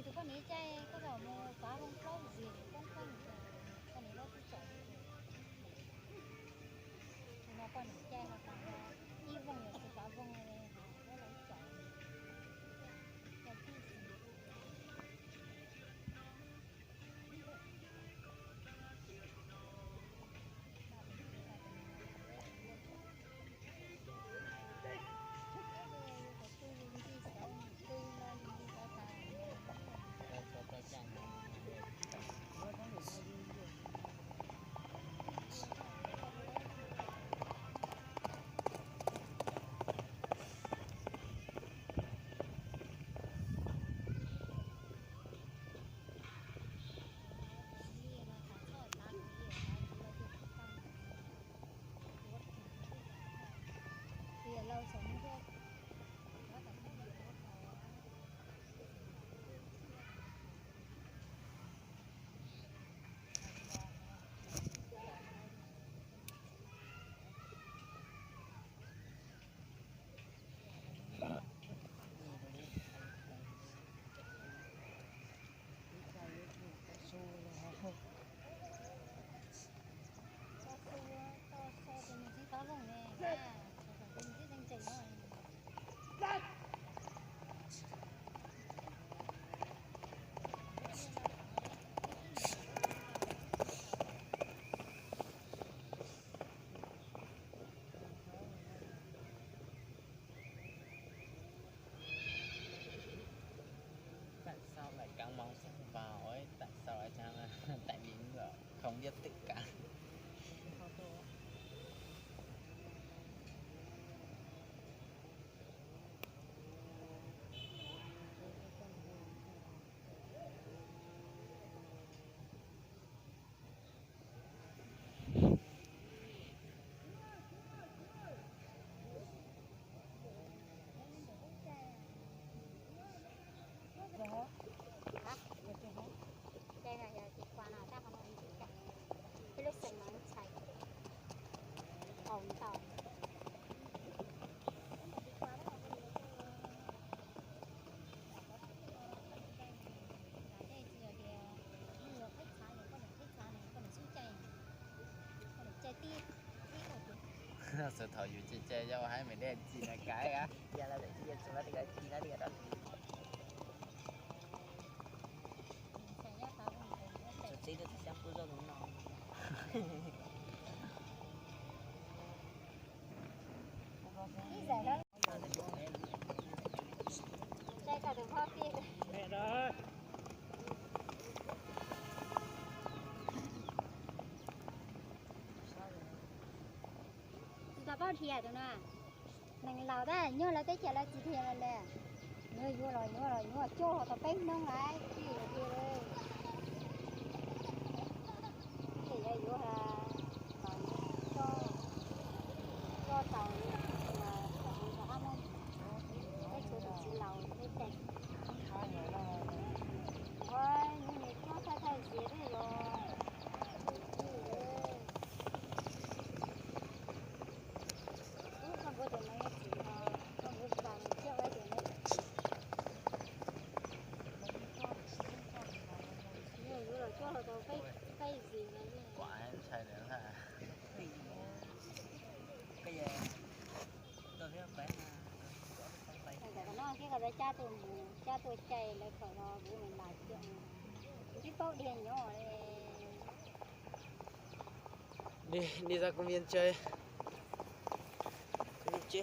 Tus poj niam caij koj zaum mus xav voos plaub ntxiv, poob poob ntxiv, poj niam lawv twb tsom. Tus no poj niam caij ho tas ho ib voos yog tsis xav voos li, lawv tsom. Tại sao lại cắn máu xếp vào ấy? Tại sao lại cắn? Tại vì ngựa không biết tự cắn. Hả? Đây là giờ chị quà nào ta không có gì cả. Cái lúc sành mà nó xài hồng tàu. Xav thaum yus tsis cai yau hais me dej tsis na kav a. Yog lawv tsis yog tsis lawv tsis kav tsis na tsis kav rau. Tsis tsis tsis xyab pub zoj tus no. Tsis tau paub dhia tus no. Neeg laus tab nyuaj lawv teb chaws lawv tsis dhia li. Yuav yuav los yuav los yuav coj tau peb hnub lawm tsis dhia li. Ces yuav yuav los coj, coj tau los tau hab muab peb txhua tus txiv laus peb cais. Ua yus nim coj thaij thaij xiav twb yog ub koj npua tus no tsis no, koj npua tsis tas mus thiab ua ces ne. Yuav los coj los tau peb zis no. Ntawm no thiab koj cab tus mus cab tus cais lawv kom los kuv mus las kiag. Kuv twb paub dhia nyob li. Đi, đi ra công viên chơi. Công viên chơi.